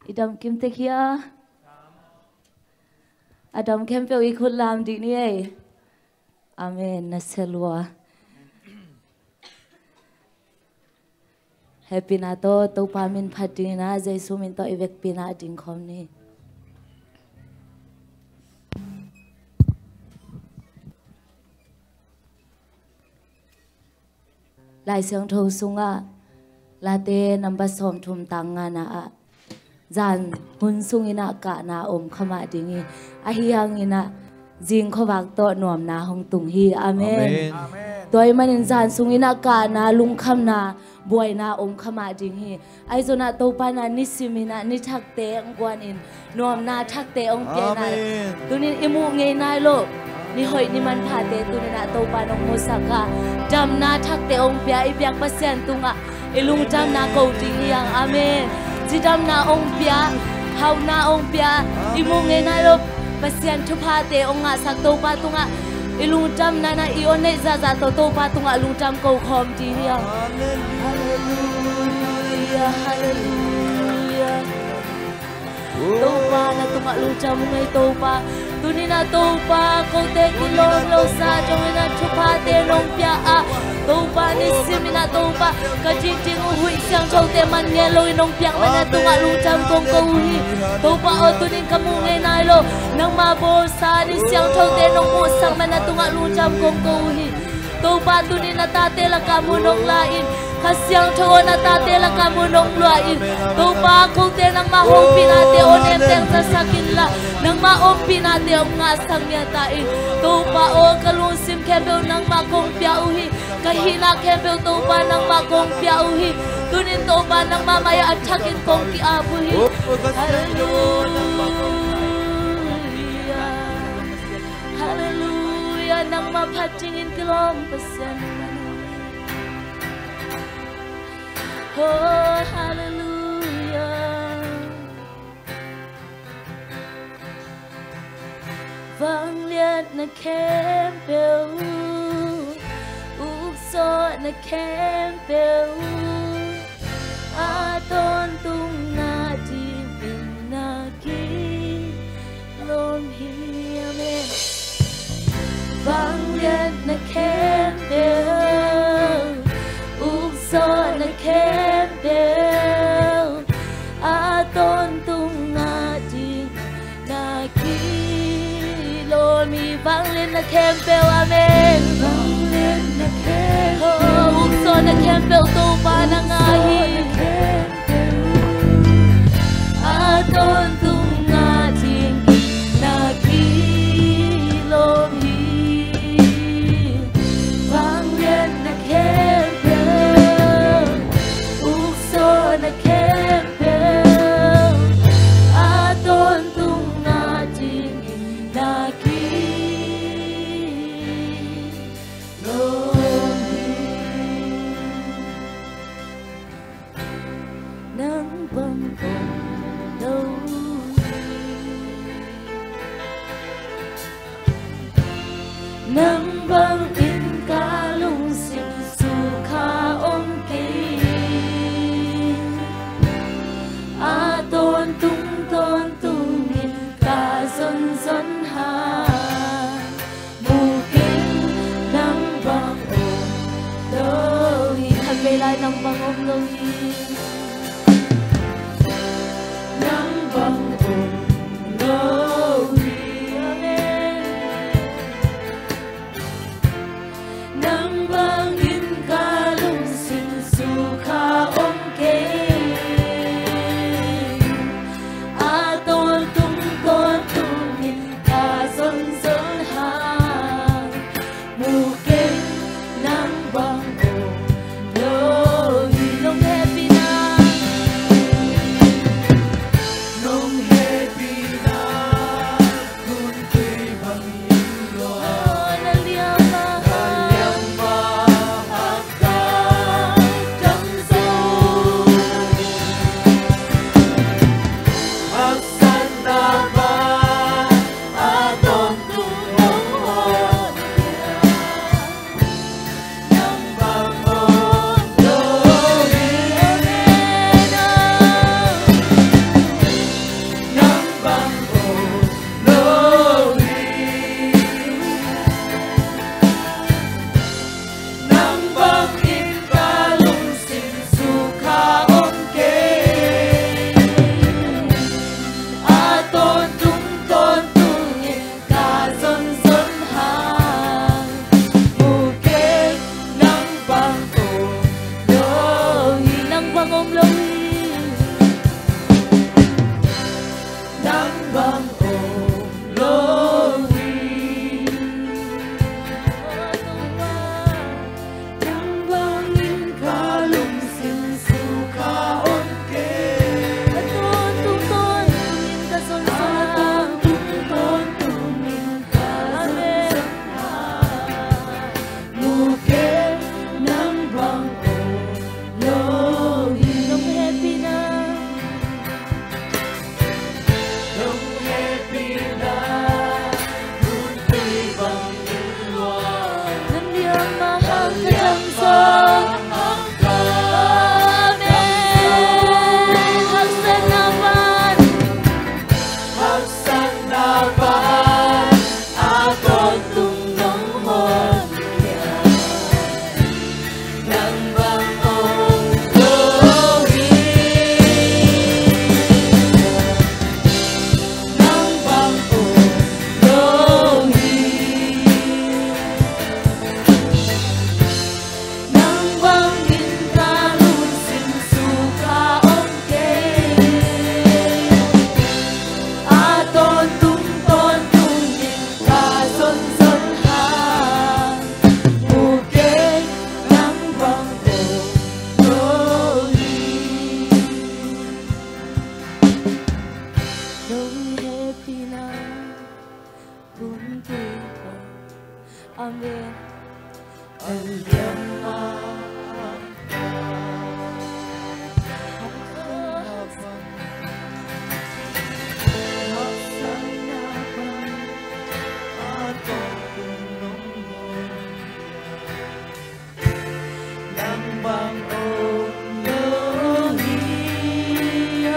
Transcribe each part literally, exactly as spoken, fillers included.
I dam kim tek hia? A dam khempeuh i khut lam dih ni ei. Amen. Na sia lua. Hehpihna tawh Topa min phat dingin ah Jesu min tawh i vekpi-in ah ding khawm ni. Lai Siangtho sungah Late number sawmthum tang ngana ah, zan hun sungin ah kahna om kha mah ding hi. Ahi hangin ah zing khuavak tawh nuamna hong tung hi. Amen. Amen. Tua ahih manin zan sungin ah kahna, lungkhamna, buaina om kha mah ding hi. Ahi zongin ah Topa in ah nisimin ah ni thakte hong guanin nuamna thakte hong pia in ah, amen, tunin i muh ngei nai loh ni hoih ni manphate tunin ah Topa in hong musak a, damna thakte hong pia, i biak Pasian tungah i lungdamna ko ding hi hang. Amen. Cidamna hong pia, hauhna hong pia, i muh ngei nai loh Pasian thuphate hong ngahsak Topa tungah i lungdamna, na i hong neih zahzah tawh Topa tungah lungdam ko khawm ding hi hang. Halleluia, halleluia. Topa, na tungah lungdam ung ei Topa. Tunin ah Topa, kote kilawm lo sa zongin ah thuphate nong pia a, Topa, nisimin ah Topa, ka dingding uh huih siangthote man ngei loin nong piak man na tungah lungdam kong ko uh hi. Topa aw, tunin ka muh ngei nai loh nangma bawlsa ni siangthote nong muhsak man na tungah lungdam kong ko uh hi. Topa, tunin na tate lakah mun hong la in, Kha Siangtho aw, na tate lakah mun hong luah in. Topa, kote nangma hopihnate hong nemteng zasak inla, nangma ompihnate hong ngahsak ngiat ta in. Topa aw, ka lungsim khempeuh nangmah kong pia uh hi. Ka hihna khempeuh Topa nangmah kong pia uh hi. Tunin Topa nangmah mai-ah a thakin kong ki-ap uh hi. Halleluia. Halleluia. Nangmah phat dingin kilawm Pasian. Oh, halleluia. Vangliatna khempeuh, ukzawhna khempeuh, a tawntungna dingin na kilawm hi. Amen. Vangliatna khempeuh, ukzawhna khempeuh, a tawntungna ding na kilawm hi. Vangliatna khempeuh, amen. Vangliatna khempeuh, oh, ukzawhna khempeuh Topa na ngah hi. A tawntungna ding na kilawm hi. Vangliatna khempeuh, ukzawhna khempeuh, a tawntungna ding na kilawm hi. Nang bang om lo hi. Nang bangin ka lungsim sukha om kei. A tawntung tawntungin ka zonzon hang. Mu keng, nang bang om lo hi. Khatvei lai nang bang om lo hi.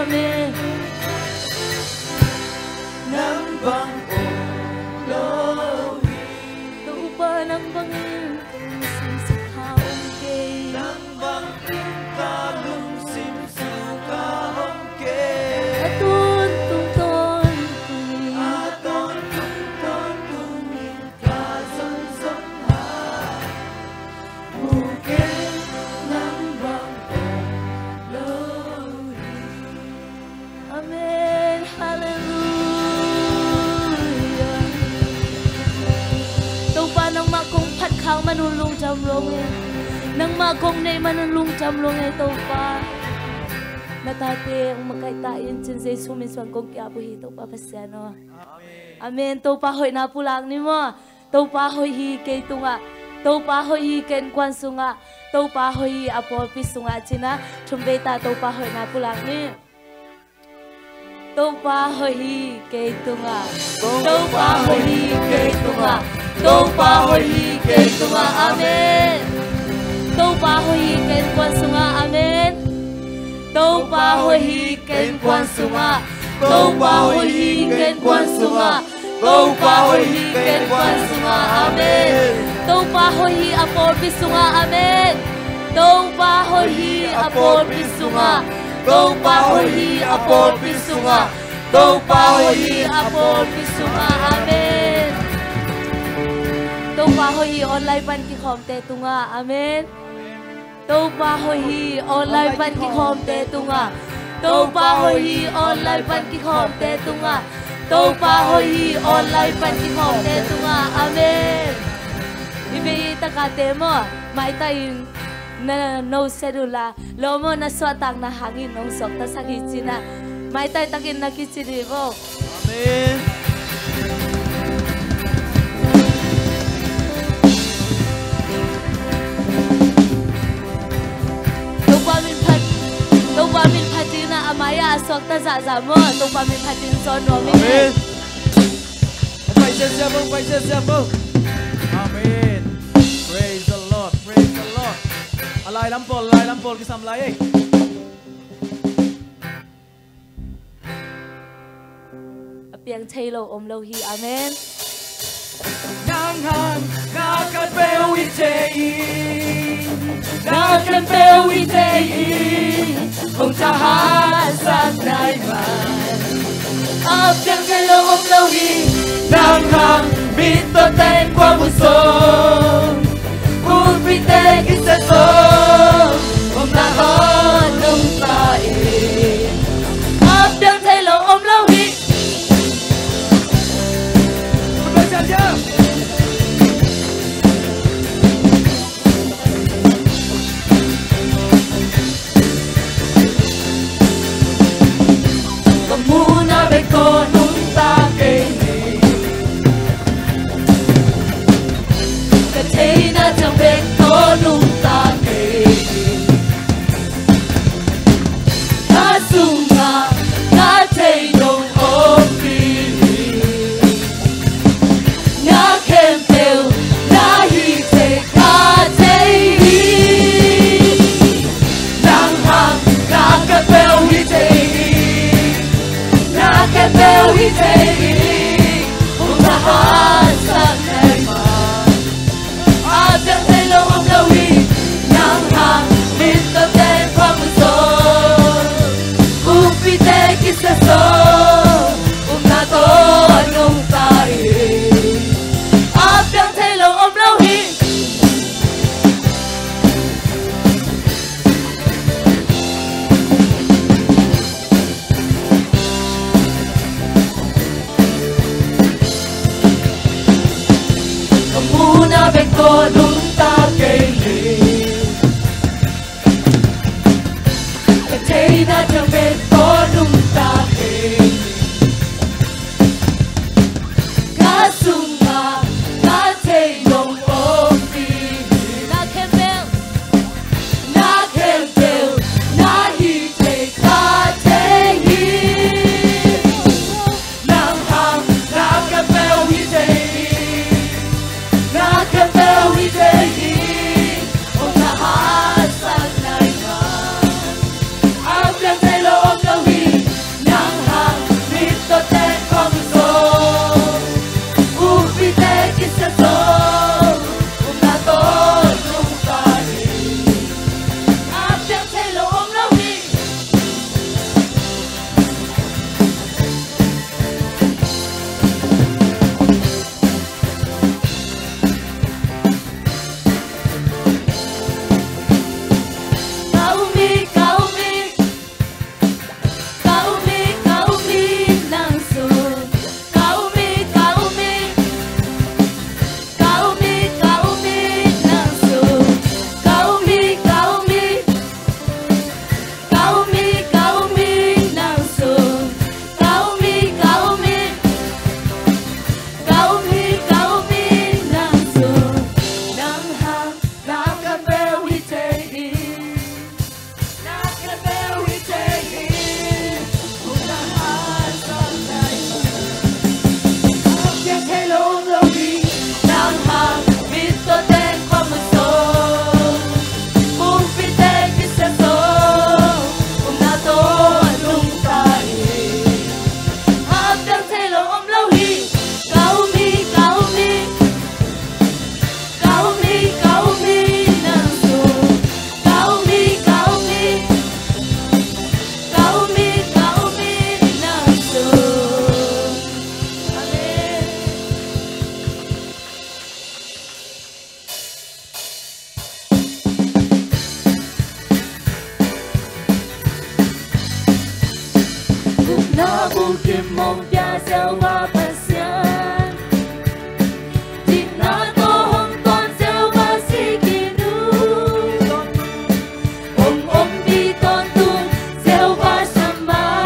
Amen. Nang bang om lo hi. Topa nang bangin ka lungsim sukha om kei. Nang bangin ka lungsim sukha om kei. A tawntung tawntung in. A tawntung tawntung in. Amen. Halleluia. Topa nangmah kong phat khak man un lungdam lo ngei. Nangmah kong neih man un lungdam lo ngei Topa. Na tate hong makaihta in cin Jesu min suang kong ki-ap uh hi Topa Pasian aw. Amen. Topa hoihna pulak ni maw. Topa hoih hi kei tungah. Topa hoih hi kei innkuan sungah. Topa hoih hi a pawlpi sungah cina. Thum vei ta Topa hoihna pulak ni. Topa hoih hi kei tungah. Topa hoih hi kei tungah. Topa hoih hi kei tungah. Amen. Topa hoih hi kei innkuan sungah. Amen. Topa hoih hi kei innkuan sungah. Topa hoih hi kei innkuan sungah. Topa hoih hi kei innkuan sungah. Amen. Topa hoih hi a pawlpi sungah. Amen. Topa hoih hi a pawlpi sungah. Topa hoih hi a pawlpi sungah. Topa hoih hi a pawlpi sungah. Amen. Topa hoih hi online pan kikhawmte tungah. Amen. Topa hoih hi online pan kikhawmte tungah. Topa hoih hi online pan kikhawmte tungah. Topa hoih hi online pan kikhawmte tungah. Amen. Hi vei takate maw, maitai in na no set uh la, lo maw na suahtakna hangin nong suaktasak hi cina. Maitai takin na kici dih vo. Amen. Topa min phat, Topa min phat in a mai-ah a suakta zahzah maw, Topa min phat in zawn nuam hi. Amen. Pai sia sia bo, pai sia sia bo. Amen. Praise the Lord, praise the Lord. A lai lam pawl, lai lam pawl kisam lai ei. A piang thei lo om lo hi. Amen. Nang hang na kan peuh i thei in, na kan peuh i thei in, kong thahatsak nai man. A piang thei lo om lo hi. Nang hang mit tawh teng kua mun sung, bulpi teng i sia sung, om na hong nungta in. A piang thei lo om lo hi. Ka muhna bek tawh nungta kei ni, ka theihna ciang bek tawh nungta kei ni. Na bukim hong pia Jehovah Pasian, dikna tawh hong tuan Jehovah Tsidkinu. Hong ompih tawntung Jehovah Shammah,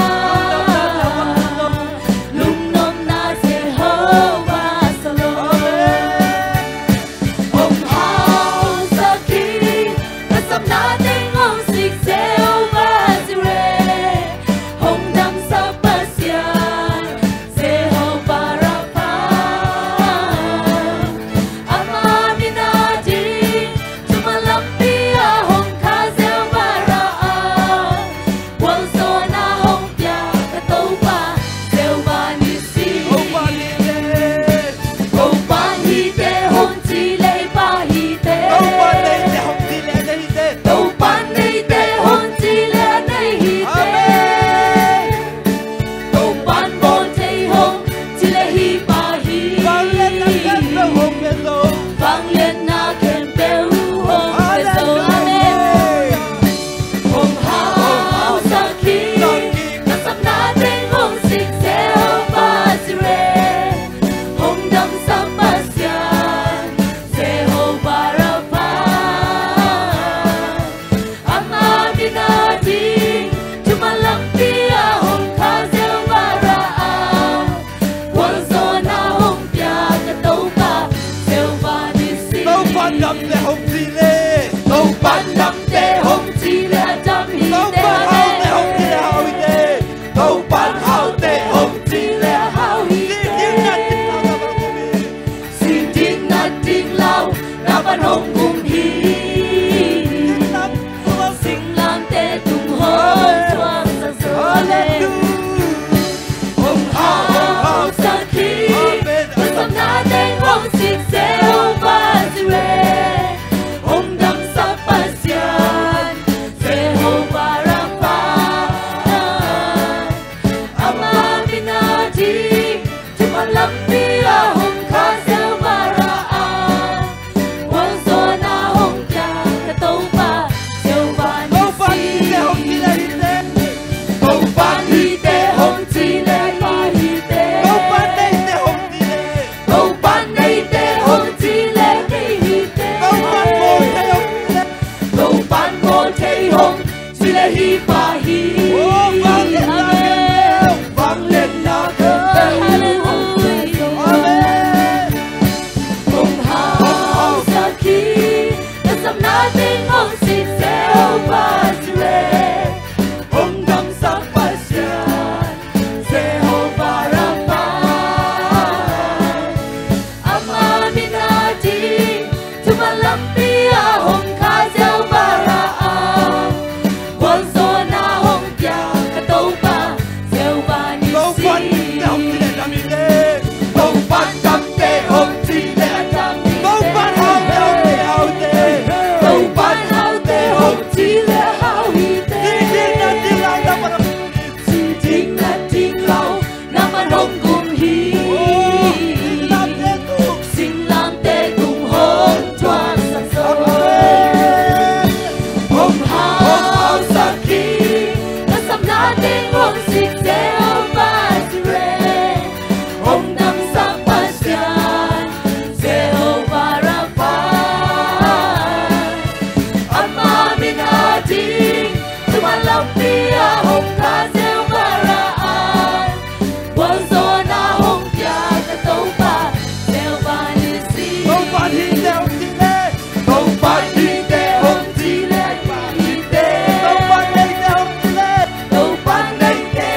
lungnuamna Jehovah Shalom. Hong hausak hi, ka sapna teng hong sik Jehovah Jireh, hong damsak Pasian Jehovah Rapha. Ama min a ding, thuman lampi ah hong kha Jehovah Ra'a, gualzawhna hong pia ka Topa Jehovah Nissi. Topa Nissi. Topa hite hong ci leh pa hite. Topa neite hong ci leh nei hite. Topa neite hong ci leh nei hite. Amen. Topan bawl thei hong ci leh hi pa hi. Vangliatna khempeuh hong pia zo. Vangliatna khempeuh hong pia zo. Amen. Hong hausak hi, ka sapna teng hong sik Jehovah Jireh, hong damsak Pasian Jehovah Rapha. Ama min a ding, thuman lampi ah hong kha Jehovah Ra'a, gualzawhna hong pia ka Topa Jehovah Nissi. Topan damte hong ci leh. Topan damte hong ci leh a dam hite. Topan haute hong ci leh a hau hite. Topan haute hong ci leh a hau hite. Singding nading lau na van hong gum hi. Singding nading lau na van hong gum hi. Singlamteh tung hong thuaksak zo. Hong hausak hi, ka sapna teng hong sik Jehovah Jireh, hong damsak Pasian Jehovah Rapha. Ama min a ding, thuman lampi ah hong kha Jehovah Ra'a, gualzawhna hong pia ka Topa Jehovah Nissi. Topan hite hong ci leh hite. Topan hite hong ci leh pa hite. Topan neite hong ci leh. Topan neite hong ci leh nei hite. Topan bawl thei hong ci leh. Topan bawl thei hong ci leh hi pa hi. Oh, vangliatna khempeuh. Amen. Vangliatna khempeuh hong pia zo. Amen. Hong hausak hi, ka sapna teng hong sik Jehovah Jireh, hong damsak Pasian Jehovah Rapha. Ama min a ding, thuman lampi ah hong kha Jehovah Ra'a, gualzawhna hong pia ka Topa Jehovah Nissi. Topan damte hong ci leh a dam hite. Topan damte hong ci leh a dam hite. Topan haute hong ci leh a hau hite. Topan haute hong ci leh a hau hite. Singding nading lau na van hong gum hi. Singding nading lau na van hong gum hi. Singlamteh tung hong thuaksak zo. Hong hausak hi, ka sapna teng hong sik Jehovah Jireh, hong damsak Pasian Jehovah Rapha. Ama min a ding, thuman lampi ah hong kha Jehovah Ra'a, gualzawhna hong pia ka Topa Jehovah Nissi. Topan hite hong ci leh. Topan hite hong ci leh pa hite. Topan neite hong ci leh. Topan neite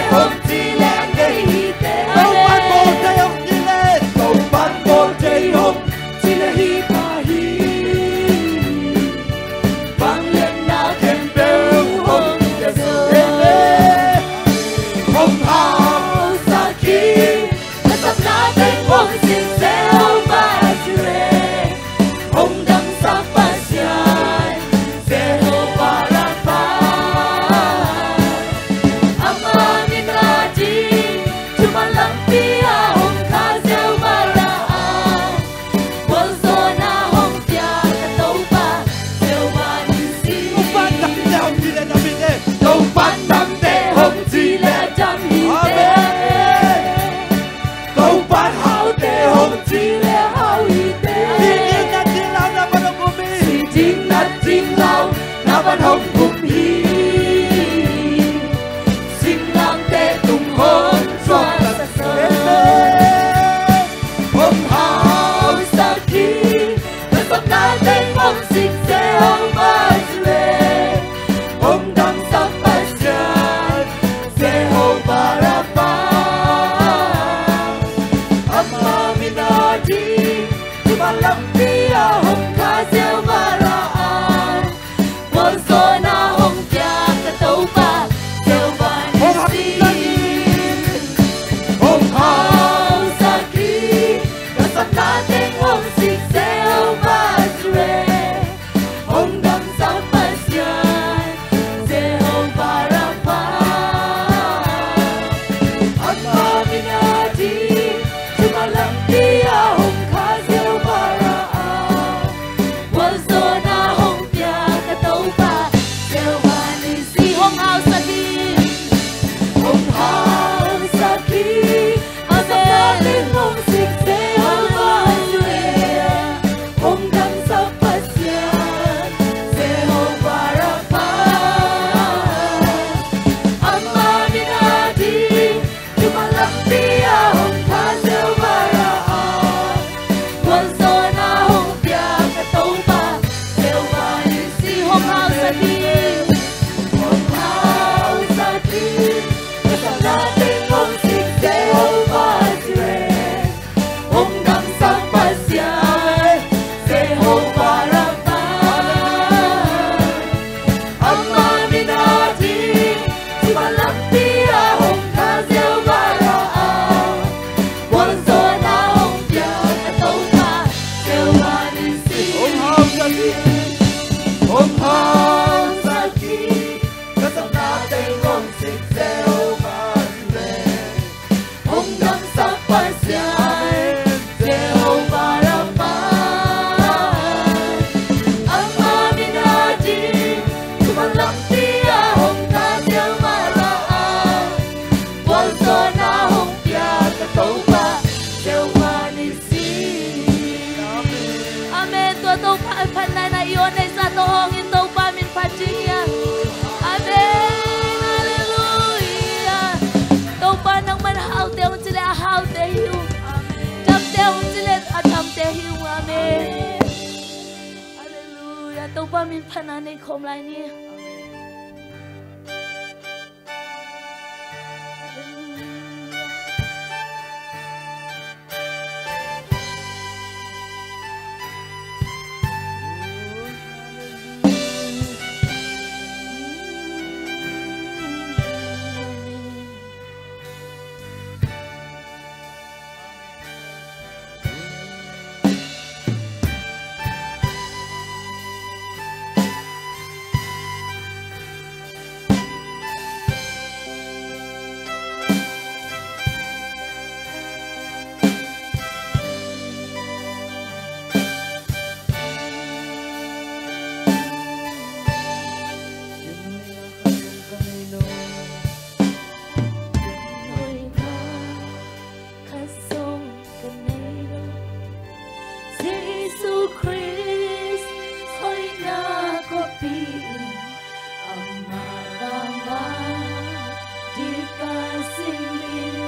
Pasian, Jehovah Rapha, amah min ading thuman lampi ah hong kah ziau mah lai-in, vualzawlna hong pia ka Topa, Jehovah Nissi. Amen. Tua Topa a phatna in a i aw neihsa tawh hong in Topa min phat ding hi a. Amen. Halleluiah. Topa nangman haute hong ci leh a haute hi ung. Damte hong ci leh a damte hi ung. Amen. Halleluiah. Topa min phatna nei khawm lai ni. Khat zong ka nei lo. Jesu Khrist hoihna kawpih in, amah bangmah dik ka zin in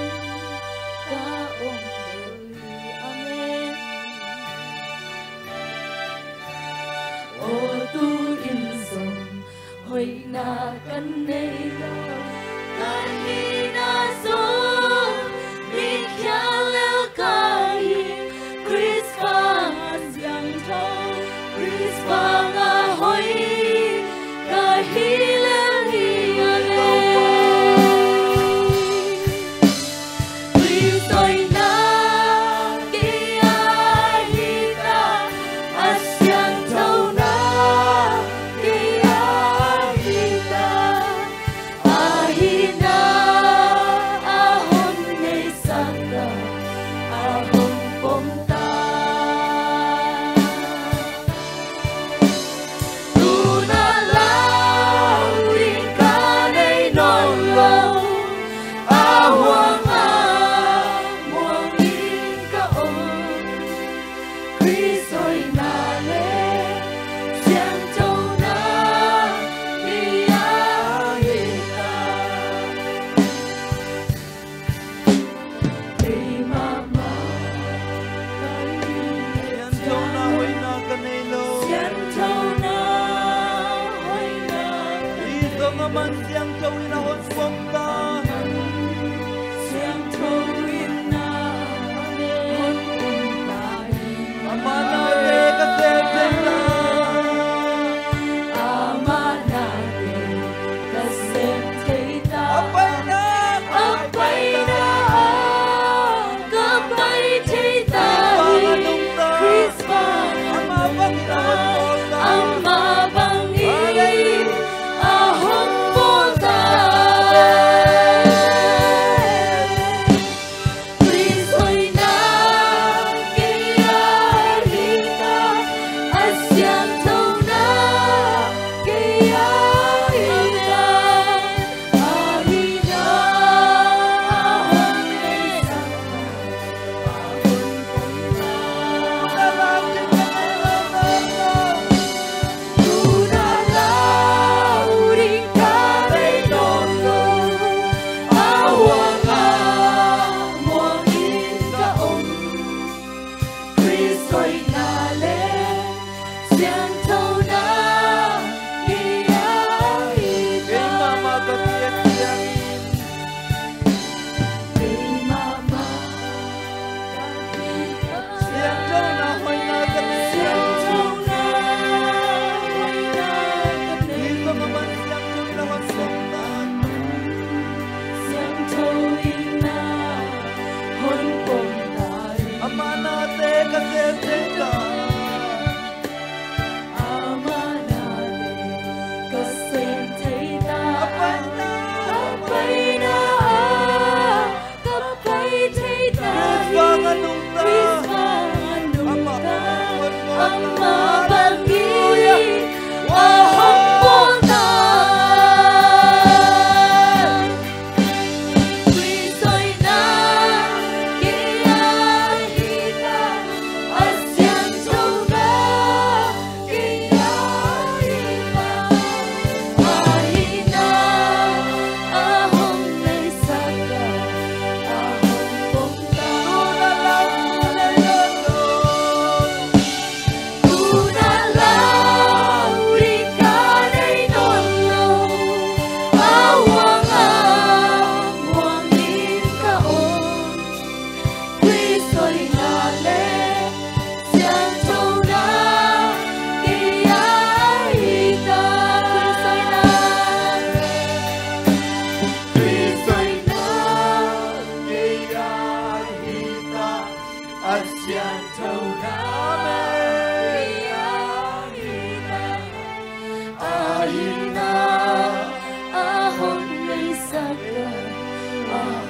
ka om lel hi. Amen. Aw, tu-in zong hoihna ka nei lo, ka hihna zong mikhial lel ka hi. Khrist bangah siangtho, Khrist bangah hoih ka hi lel hi. Amen. Khrist hoihna kei a hi ta, a siangthona kei a hi ta.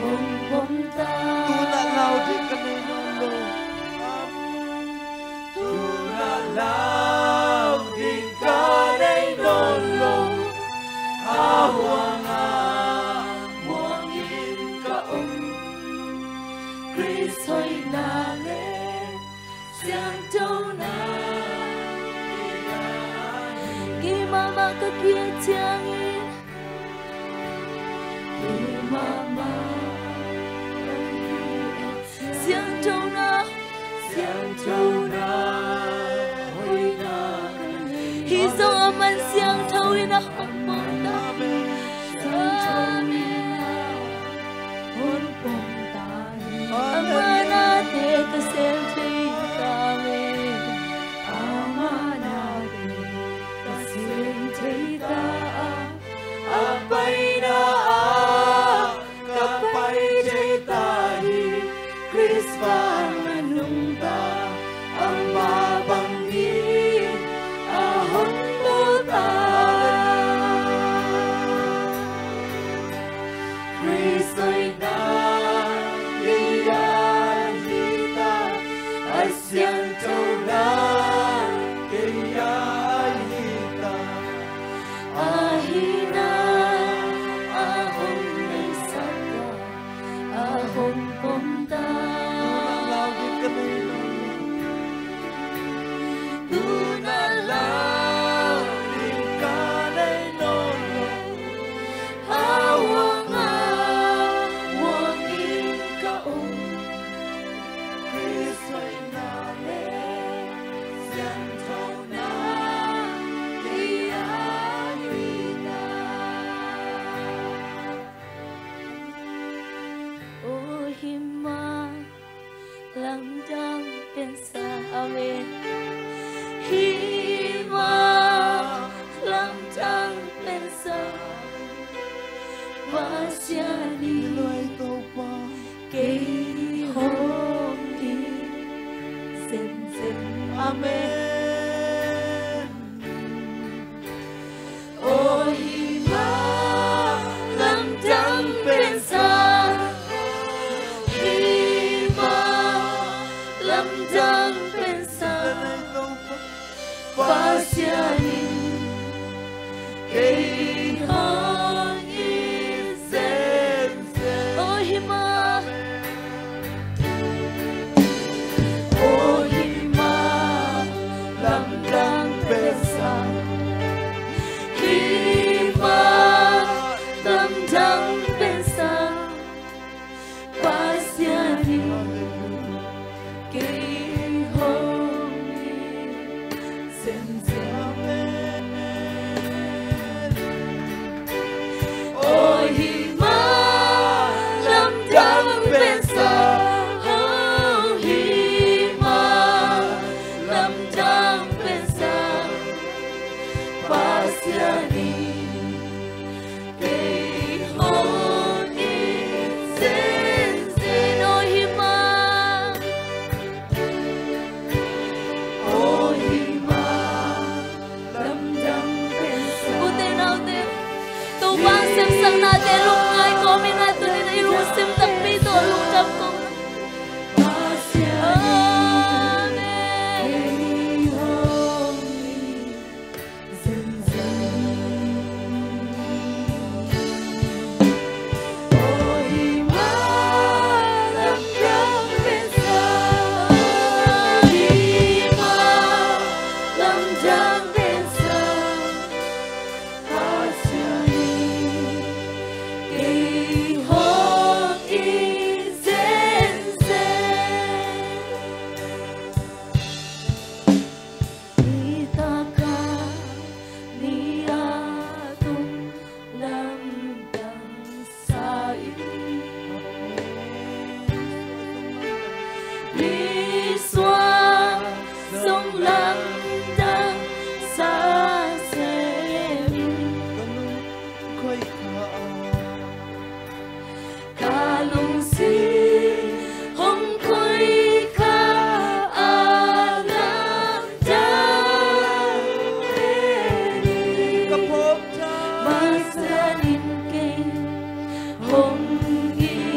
Hong pom ta. Tu-in ah lau ding ka nei nawn lo. Tu-in ah lau ding ka nei nawn lo. A huang ah muang in ka om. Khrist hoihna le siangthona. Kei mahmah ka kiat ciangin, kei mahmah ka kiat ciangin, siangthona, siangthona hoihna. Hih zong a man siangtho in a hong pom ta. Amen. Hong pom ta. Amen. Amah nate ka sem thei ta ve. Amah nate ka sem thei ta. A paina ah ka pai thei ta hi. Khrist vang a nungta, amah bangin a hong pom ta. Khrist hoihna kei a hi ta, a siangthona kei a hi ta. A hihna a hong neisak ta, a hong pom ta. Tu-in ah lau ding ka nei nawn lo. Tu-in ah lau ding ka nei nawn lo. A huang ah muang in ka om. Khrist hoihna le siangthona kei a hi ta. O hih mah lamdang pensa. Amen. Hih mah lamdang pensa. Pasian in kei hong it zenzen. Amen. O hih mah lamdang pensa. Hih mah lamdang pensa. Pasian in kei hong it zenzen. O hih mah, o hih mah lamdang pensa. Hih mah lamdang pensa. Pasian in kei hong it zenzen. O hih mah lamdang pensa. O hih mah lamdang pensa. Pasian in kei hong it zenzen. O hih mah, o hih mah lamdang pensa. Ute naute, Topa hong semsaknate lungngai kawmin a tuni-in i lungsim takpi tawh lungdam kawm. Amen. Nitak a ni a tung lamdang sa in, nisuah zong lamdang sa sem in. Ka lungsim hong khoikha a lamdang pen in, Pasian in kei hong it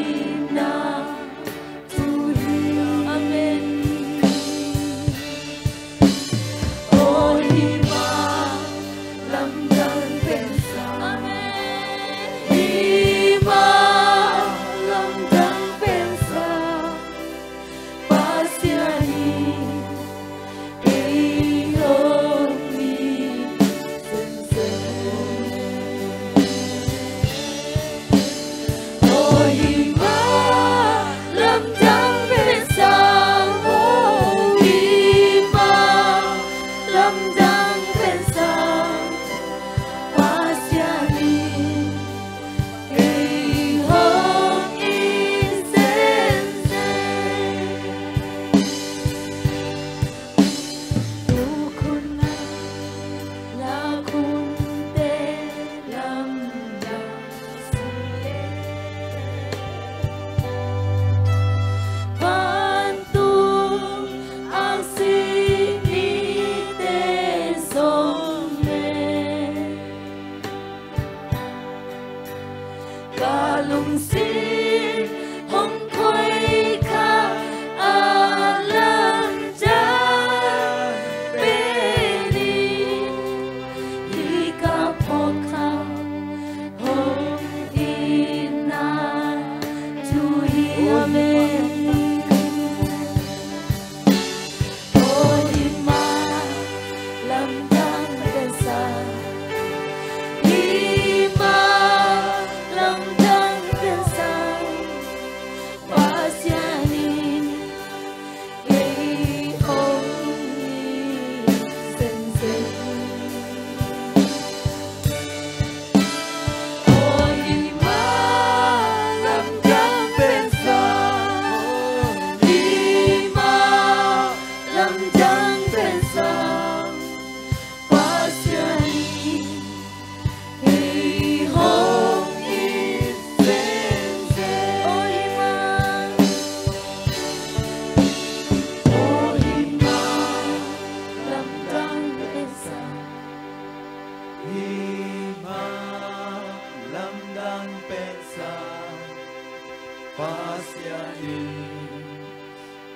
Pasian in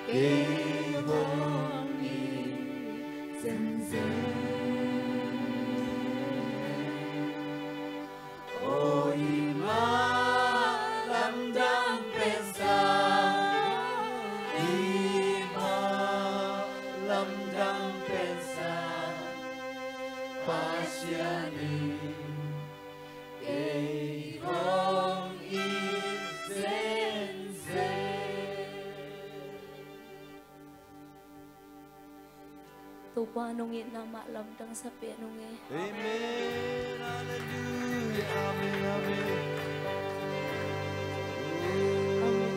kei hong it zenzen. O i mah lamdang pen sa, i mah lamdang pen sa, Pasian in kei hong it zenzen. Topa, nong itna mah lamdang sa pen ung e. Amen. Halleluia. Amen. Amen. Amen.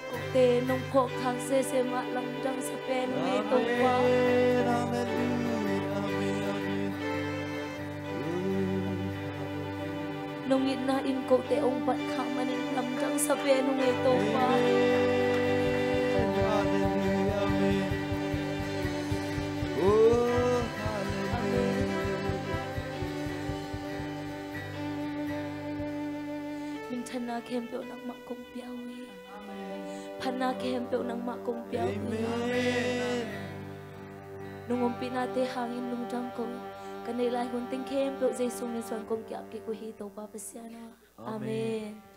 Kote nong phawk khak sese mah lamdang sa pen ung e, Topa. Amen. Halleluia. Amen. Amen. Nong itna in kote hong bat khak manin lamdang sa pen ung e, Topa. Amen. Halleluia. Amen. Oh, halleluia. Minthanna khempeuh nangmah kong pia uh hi. Phatna khempeuh nangmah kong pia uh hi. Amen. Nong ompihnate hangin lungdam ko. Ka neih lai hun teng khempeuh Jesu min suang kong ki-ap kik uh hi, Topa Pasian aw. Amen. Amen.